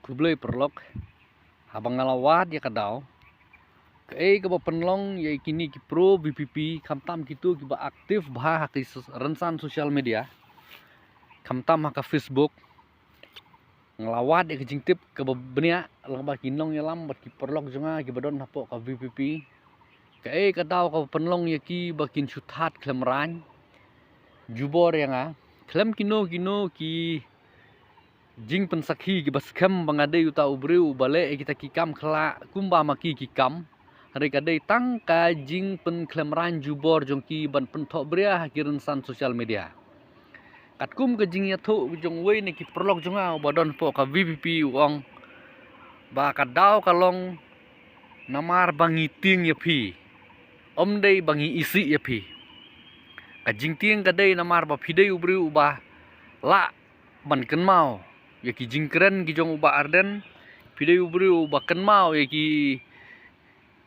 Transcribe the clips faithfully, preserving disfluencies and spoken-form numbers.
Khublei paralok. Haba nga la wad ïa ka daw, kaei kaba pynlong ïa kine ki pro VPP, khamtam kito kiba active bha ha ki rynsan social media, khamtam ha ka Facebook. Nga la wad ïa ka jingtip kaba bniah lyngba ki nongïalam bad ki paralok jong nga kiba don hapoh ka VPP. Kaei ka daw kaba pynlong ïa ki ba kin shu thad khlem raiñ jubor ïa nga, khlem kino kino ki jingpynsakhi kiba skhem ba nga dei uta u briew uba leh ïa kita ki kam khla kumba ma ki ki kam. Hynrei ka dei tang ka jingpynkhlem raiñ jubor jong ki ban pynthohbria ha ki rynsan social media. Katkum ka jingïathuh jong uwei na ki paralok jong nga uba don hapoh ka VPP, u ong ba ka daw ka long namar ba ngi tieng ïa phi, ym dei ba ngi isih ïa phi. Ka jingtieng ka dei namar ba phi dei u briew uba lah ban kynmaw ïa ki jingkren ki jong u Bah Ardent, phi dei u briew uba kynmaw ïa ki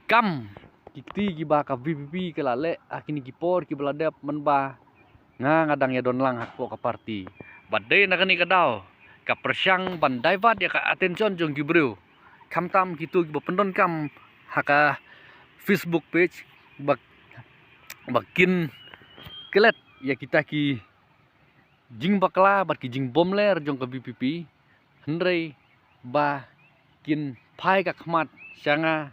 kam ki kti kiba ka VPP ka la leh ha kine ki por kiba la dep, mynba nga, nga dang ïadon lang hapoh ka party. Bad dei na kane ka daw ka pyrshang ban divert ïa ka attention jong ki briew, khamtam kito kiba pyndonkam ha ka Facebook page, ba, ba kin klet ïa kita ki jingbakla bad ki jingbymler jong ka VPP, hynrei ba kin phai ka khmat sha nga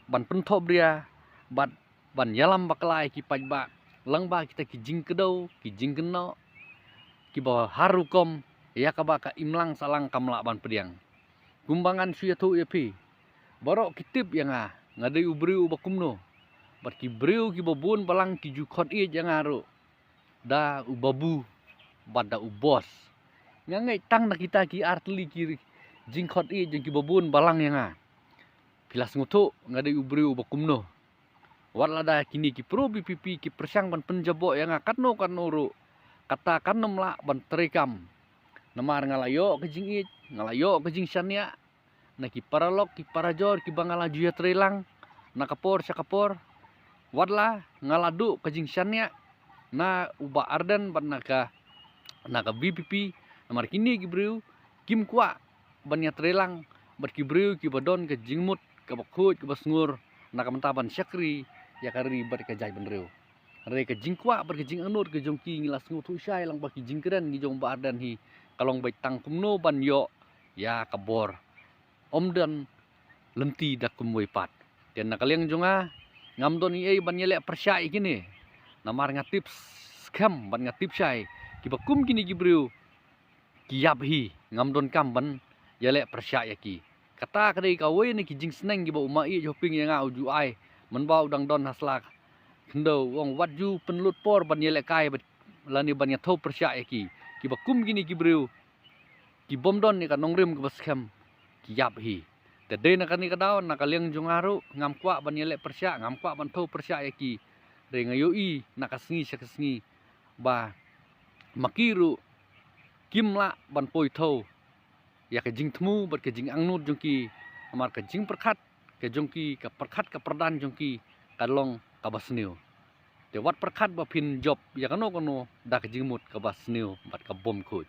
ban pynthohbria bad ban ïalam bakla ïa ki paidbah lyngba kita ki jingkdew, ki jingkynnoh kiba har rukom, ïa kaba ka imlang sahlang kam lah ban pdiang. Kumba ngan shu ïathuh ïa phi, baroh ki tip ïa nga, nga dei u briew uba kumno. Bad ki briew kiba bun balang ki ju khot ïeit ïa nga ruh da u babu bad da u boss. Nga ngeit tang na kita ki artylli ki jingkhot ïeit jong kiba bun balang ïa nga. Phi la sngewthuh nga dei u briew uba kumno. Wat lada kine ki pro VPP ki pyrshang ban pynjaboh ïa nga katno katno ruh, kata kan ym lah ban treikam. Namar nga la ïoh ka jingïeit, nga la ïoh ka jingshaniah na ki paralok ki parajor kiba nga la ju ïatreilang na ka por sha ka por. Wat la nga la duh ka jingshaniah na u Bah Ardent bad na ka, na ka VPP, namar kine ki briew kim kwah ban ïatreilang bad ki briew kiba don ka jingmut kaba khuid kaba sngur na ka bynta ban shakri ïa ka ri bad ka jaitbynriew. Hynrei ka jingkwah bad ka jingangnud ka jong ki ngi la sngewthuh shai lyngba ki jingkren ki jong Bah Ardent hi, ka long beit tang kumno ban ïoh ïa ka bor, ym don lynti da kumwei pat. Te na ka liang jong nga, ngam don ei ei ban ïaleh pyrshah ïa kine, namar nga tip skhem bad nga tip shai, kiba kum kine ki briew ki ïap hi, ngam donkam ban ïaleh pyrshah ïa ki. Kata ka dei kawei na ki jingsneng kiba u Maieit Hoping ïa nga u ju ai mynba u dang don ha sla khyndew, u ong wat ju pynlut por ban ïalehkai bad lane ban ïathuh pyrshah ïa ki. Kiba kum kine ki briew ki bym don ïa ka nongrim kaba skhem, ki ïap hi. Te dei na kane ka daw, na ka liang jong nga ruh, ngam kwah ban ïaleh pyrshah, ngam kwah ban thew pyrshah ïa ki. Hynrei nga ïohi na ka sngi sha ka sngi ba ma ki ruh kim lah ban poi thew ïa ka jingthmu bad ka jingangnud jong ki, namar ka jingpyrkhat ka jong ki, ka pyrkhat ka pyrdan jong ki ka long kaba sniew. Te wat pyrkhat ba phin jop ïa kano kano da ka jingmut kaba sniew bad ka bym khuid.